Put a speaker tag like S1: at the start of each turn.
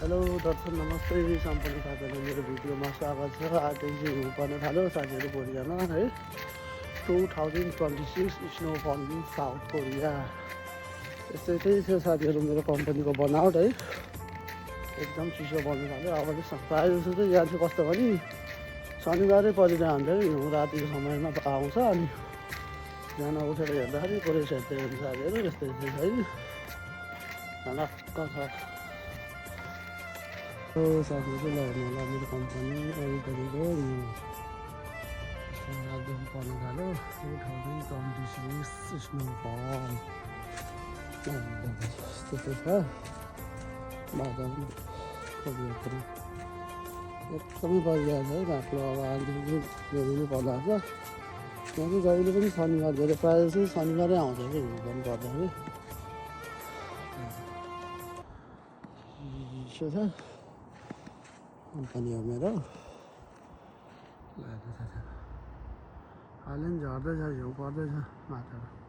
S1: Hello दर्शक नमस्ते सम्पूर्ण साथीहरू मेरो भिडियोमा स्वागत छ। आजदेखि हिउँ पर्न थाल्यो साथीहरू कोरियामा है 2026 स्नोफल इन साउथ कोरिया। यस्तै चाहिँ थियो साथीहरू मेरो कम्पनीको बनावट है, एकदम चिसो बन्नु थाल्यो। अब चाहिँ प्रायः जस्तो चाहिँ यहाँ चाहिँ कस्तो भने शनिबारै परिरहन्छ हिउँ रातिको समयमा आउँछ, अनि बिहान उठेर हेर्दाखेरि पुरै सेतै हुन्छ साथीहरू। यस्तै चाहिँ है झलक्क छ। साथीहरू लगाउनु होला मेरो कम्पनी वरिपरिको रातदेखि पर्न थाल्यो 2026 स्नोफल। त्यस्तै छ बादल कोरियाको एकदमै परिरहेको छ है बाक्लो। अब आजदेखि धेरै नै पर्दा छ। यहाँ चाहिँ जहिले पनि शनिबार धेरै प्रायः जस्तो शनिबारै आउँछ कि हिउँ पनि पर्दाखेरि छ। कम्पनी हो मेरो। अहिले पनि झर्दैछ, हिउँ पर्दैछ माथिबाट।